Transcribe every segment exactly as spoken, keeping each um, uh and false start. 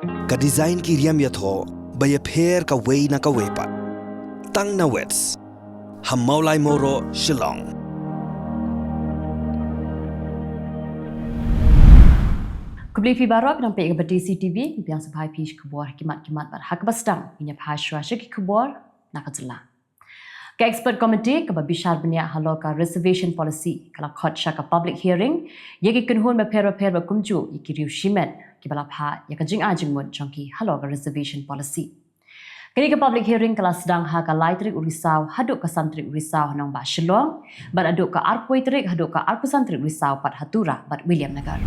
Ka design ki riam ïathoh ba ïapher kawei na kawei pat. Tang na Wits ha Mawlai Mawroh, Shillong. Khublei phi baroh, nang peit ka Batesi TV, ngi pdiang sngewbha ïa phi sha ki khubor ha ki mat ki mat bad ha kaba sdang ngin ïa phai shuwa sha ki khubor na ka jylla. Ka expert committee kaba bishar bniah halor ka reservation policy ka la khot sha ka public hearing ïa ki kynhun bapher bapher bad kumjuh ïa ki riew shimet kiba la phah ïa ka jingai jingmut jong ki halor ka reservation policy. Kane ka public hearing ka la sdang ha ka lai tarik u Risaw haduh ka san tarik u Risaw ha nongbah Shillong, bad naduh ka arphew tarik haduh ka arphew san tarik u Risaw pat ha Tura bad Williamnagar.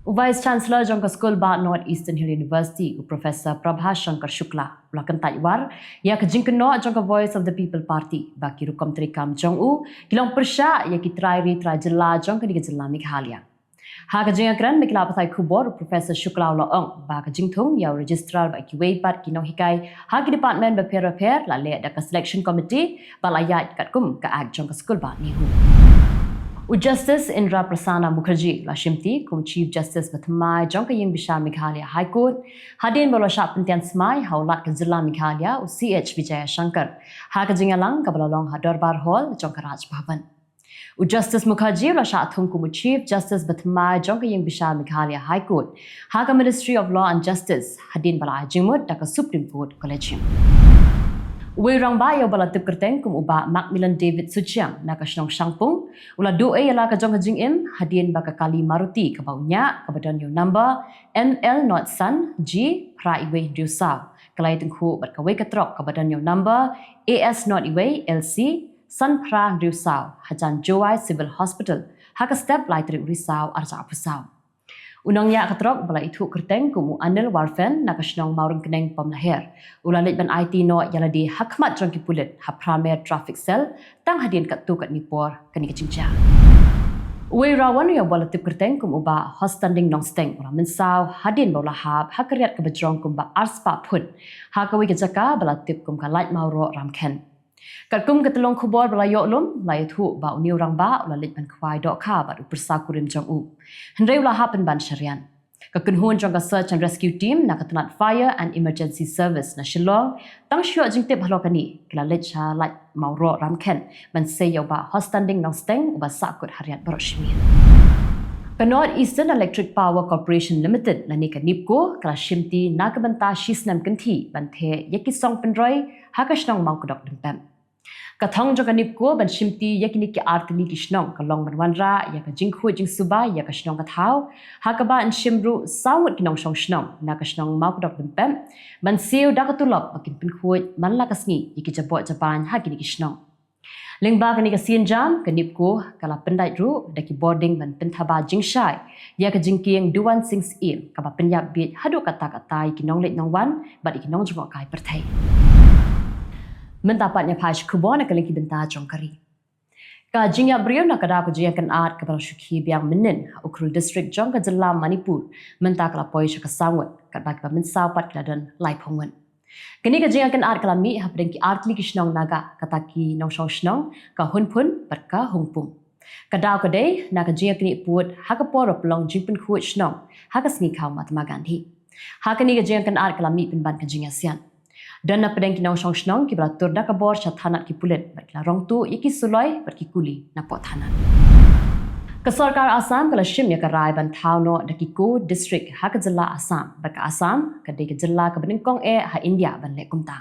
U Vice Chancellor jong ka skul bah North Eastern Hill University, u Professor Prabha Shankar Shukla, u la kyntait war ïa ka jingkynnoh jong ka Voice of the People Party ba ki rukom treikam jong u ki long pyrshah ïa ki trai ri trai jylla jong kane ka jylla Meghalaya. Ha ka jingïakren bad ki lad pathai khubor, u Professor Shukla u la ong ba ka jingthung ïa u registrar bad kiwei pat ki nonghikai ha ki department bapher bapher la leh da ka selection committee bad la ïaid katkum ka Act jong ka skul bah NEHU. U Justice Indra Prasanna Mukherjee u la shimti kum u Chief Justice bathymmai jong ka ïing bishar Meghalaya High Court hadien ba u la shah pyntian smai ha u Lat ka jylla Meghalaya, u C H Vijayashankar, ha ka jingïalang kaba la long ha Dorbar Hall jong ka Raj Bhavan. U Justice Mukherjee u la shah thung kum u Chief Justice bathymmai jong ka ïing bishar Meghalaya High Court ha ka Ministry of Law and Justice hadien ba la ai jingmut da ka Supreme Court Collegium. Uwei u rangbah ïa uba la tip kyrteng kum u bah Macmillan David Suchiang na ka shnong Shangpung u la duh ei ïa la ka jong ka jingim hadien ba ka kali Maruti kaba u ñiah kaba don ïa u number M L not san G phra iwei hynriew saw ka la ïatyngkhuh bad kawei ka trok kaba don ïa u number A S not iwei L C san phra hynriew saw hajan Jowai Civil Hospital ha ka step lai tarik u Risaw arhajar arphew saw. U nongñiah ka trok uba la ithuh kyrteng kum u Anil Warfen na ka shnong Mawryngkneng, Pamlaher u la leit ban aiti noh ïa lade ha khmat jong ki pulit ha Pramer Traffic Cell tang hadien katto katne por kane ka jingjia. Uwei u rawan ïa uba la tip kyrteng kum u bah Hostanding Nongsteng u la mynsaw hadien ba u la hap ha ka riat kaba jrong kumba arspah phut ha kawei ka jaka ba la tip kum ka Laitumkhrah Ramkhen. Katkum ka tyllong khubor ba la ïoh lum, la ïathuh ba une u rangbah u la leit ban khwai dohkha bad u pyrsa kurim jong u, hynrei u la hap pynban sha riat. Ka kynhun jong ka Search and Rescue Team na ka tnat Fire and Emergency Service na Shillong, tang shu ïoh jingtip halor kane, ki la leit sha Laitumkhrah Ramkhen ban sei ïa u bah Hostanding Nongsteng uba sahkut ha riat baroh shi miet. Ka North Eastern Electric Power Corporation Limited lane ka NEEPCO ka la shimti na ka bynta shi snem kynthih ban theh ïa ki song pynroi ha ka shnong Mawkdok Dympep. Ka thong jong ka NEEPCO ban shimti ïa kine ki artylli ki shnong ka long ban wanrah ïa ka jingkhuid jingsuba ïa ka shnong ka thaw, ha kaba yn shim ruh saw ngut ki nongshong shnong na ka shnong Mawkdok Dympep ban siew da ka tulop ba kin pynkhuid man la ka sngi ïa ki jaboh jabain ha kine ki shnong. Lyngba kane ka sienjam, ka NEEPCO ka la pyndait ruh da ki bording ban pynthaba jingshai ïa ka jingkieng Duwan Sing Syiem kaba pynïap bieit haduh katta katta ïa ki nongleit nongwan bad ïa ki nongjngohkai pyrthei. Mynta pat ngin ïa phai sha ki khubor na ka liang ki bynta jong ka ri. Ka jingïap briew na ka daw ka jingïakynad kaba la shu khie biang mynnin ha Ukhrul District jong ka jylla Manipur mynta ka la poi sha ka saw ngut, katba kiba mynsaw pat ki la don laiphew ngut. Kane ka jingïakynad ka la mih hapdeng ki artylli ki shnong Naga, kata ki nongshong shnong ka Hunphun bad ka Hungpung. Ka daw ka dei na ka jingïaknieh pud ha ka por ba pynlong jingpynkhuid shnong ha ka sngi khaw Mahatma Gandhi. Ha kane ka jingïakynad ka la mih pynban ka jingïasiat. Don na pdeng ki nongshong shnong kiba la tur da ka bor sha thanat ki pulit bad ki la rong tuh ïa ki suloi bad ki kuli napoh thanat. Ka sorkar Assam ka la shim ïa ka rai ban thaw noh da ki Kuki District ha ka jylla Assam bad ka Assam ka dei ka jylla kaba nyngkong eh ha India ban leh kumta.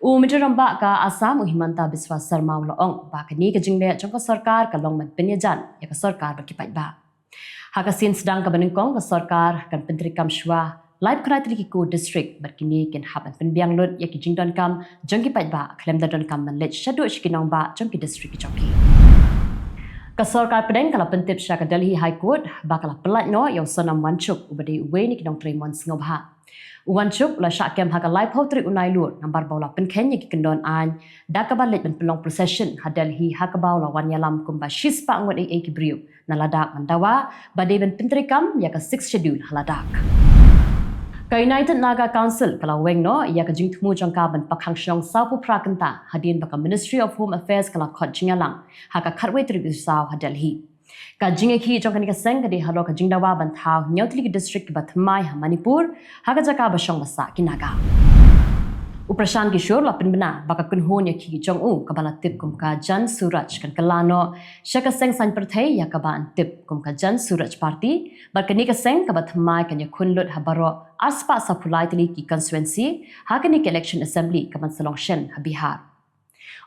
U Myntri Rangbah ka Assam, u Himanta Biswa Sarma, u la ong ba kane ka jingleh jong ka sorkar ka long ban pynïajan ïa ka sorkar bad ki paidbah. Ha ka sien sdang kaba nyngkong, ka sorkar kan pyntreikam shuwa laiphew khyndai tylli ki Kuki District bad kine kin hap ban pynbiang lut ïa ki jingdonkam jong ki paidbah khlem da donkam ban leit shaduh sha ki nongbah jong ki district ki jong ki. Ka sorkar pdeng ka la pyntip sha ka Delhi High Court ba ka la pyllait noh ïa u Sonam Wangchuk uba dei uwei na ki nongtrei mon sngewbha. U Wangchuk u la shah kem ha ka laiphew tarik u Nailur namar ba u la pynkheiñ ïa ki kyndon aiñ da kaba leit ban pynlong procession ha Delhi ha kaba u la wan ïalam kumba shispah ngut eiei ki briew na Ladakh ban dawa ba dei ban pyntreikam ïa ka Sixth Schedule ha Ladakh. Ka United Naga Council ka la weng noh ïa ka jingthmu jong ka ban pakhang shnong sawphew phra kynta hadien ba ka Ministry of Home Affairs ka la khot jingïalang ha ka khatwei tarik u Risaw ha Delhi. Ka jingïakhih jong kane ka seng ka dei halor ka jingdawa ban thaw hynñiew tylli ki district kiba thymmai ha Manipur, ha ka jaka ba shong ba sah ki Naga. U Prashant Kishore u la pynbna ba ka kynhun ïakhih jong u kaba la tip kum ka Jan Suraj kan kylla noh sha ka seng saiñ pyrthei ïa kaba yn tip kum ka Jan Suraj Party, bad kane ka seng kaba thymmai kan ïakhun lut ha baroh arspah sawphew lai tylli ki constituency ha kane ka election assembly kaban sa long shen ha Bihar.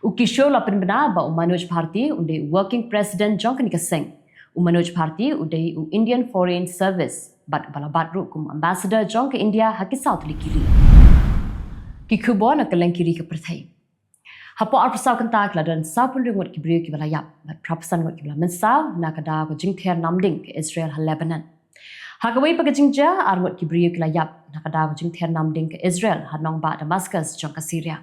U Kishore u la pynbna ba u Manoj Bharti un dei u working president jong kane ka seng. U Manoj Bharti u dei u Indian Foreign Service bad uba la bat ruh kum ambassador jong ka India ha ki saw tylli ki ri. Ki khubor na kylleng ki ri ka pyrthei. Hapoh arphew saw kynta ki la don sawphew hynriew ngut ki briew kiba la ïap bad phra phew san ngut kiba la mynsaw na ka daw ka jingther namding ka Israel ha Lebanon. Ha kawei pat ka jingjia, ar ngut ki briew ki la ïap na ka daw ka jingther namding ka Israel ha nongbah Damascus jong ka Syria.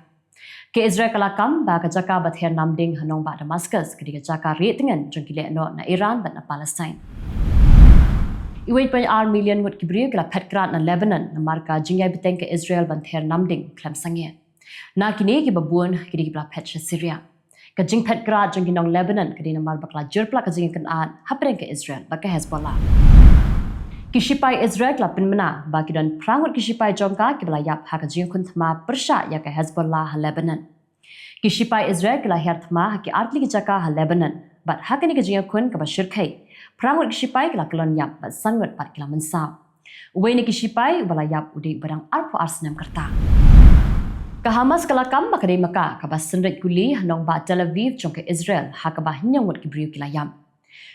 Ka Israel ka la kam ba ka jaka ba ther namding ha nongbah Damascus ka dei ka jaka rieh tngen jong ki lehnoh na Iran bad na Palestine. Uwei point ar million ngut ki briew ki la phet krad na Lebanon namar ka jingïai bteng ka Israel ban ther namding khlem sangeh. Na kine kiba bun ki dei kiba la phet sha Syria. Ka jingphet krad jong ki nong Lebanon ka dei namar ba ka la jur palat ka jingïakynad hapdeng ka Israel bad ka Hezbollah. Ki shipai Israel ki la pynbna ba ki don phra ngut ki shipai jong ka kiba la ïap ha ka jingïakhun thma pyrshah ïa ka Hezbollah ha Lebanon. Ki shipai Israel ki la hiar thma ha ki ar tylli ki jaka ha Lebanon bad ha kane ka jingïakhun kaba shyrkhei, phra ngut ki shipai ki la kyllon ïap bad san ngut pat ki la mynsaw. Uwei na ki shipai uba la ïap u dei uba dang arphew ar snem ka rta. Ka Hamas ka la kam ba ka dei ma ka kaba synreit kuli ha nongbah Tel Aviv jong ka Israel ha kaba hynñiew ngut ki briew ki la ïap.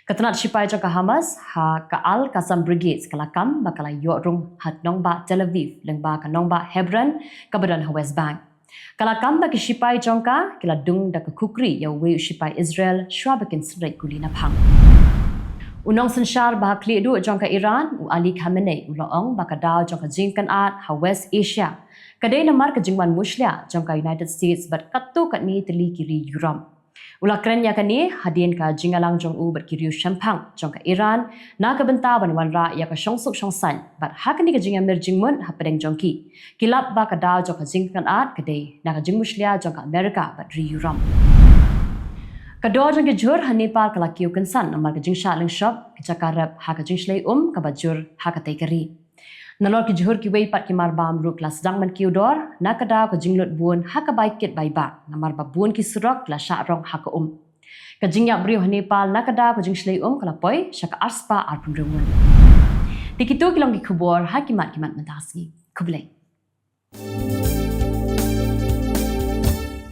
Ka tnat shipai jong ka Hamas ha ka Al Qassam Brigades ka la kam ba ka la ïoh rung ha nongbah Tel Aviv lyngba ka nongbah Hebron kaba don ha West Bank. Ka la kam ba ki shipai jong ka ki la dung da ka kukri ïa uwei u shipai Israel shuwa ba kin synreit kuli na phang. U nongsynshar ba ha khlieh duh jong ka Iran, u Ali Khamenei, u la ong ba ka daw jong ka jingïakynad ha West Asia ka dei namar ka jingwan mushlia jong ka United States bad katto katne tylli ki ri Europe. U la kren ïa kane hadien ka jingïalang jong u bad ki riew shemphang jong ka Iran na ka bynta ban wanrah ïa ka shongsuk shongsaiñ bad ha kane ka jingïamir jingmut hapdeng jong ki, ki lap ba ka daw jong ka jingïakynad ka dei na ka jingmushlia jong ka Amerika bad ri Europe. Ka dor jong ki jhur ha Nepal ka la kiew kynsan namar ka jingshah lyngshop ka jaka rep ha ka jingshlei um kaba jur ha katei ka ri. Nalor ki jhur kiwei pat ki marbam ruh ki la sdang ban kiew dor na ka daw ka jinglut bun ha ka bai kit bai bah namar ba bun ki surok ki la shah rong ha ka um. Ka jingïap briew ha Nepal na ka daw ka jingshlei um ka la poi sha ka arspah arphew hynriew ngut. Te kito ki long ki khubor ha ki mat ki mat mynta ka sngi. Khublei.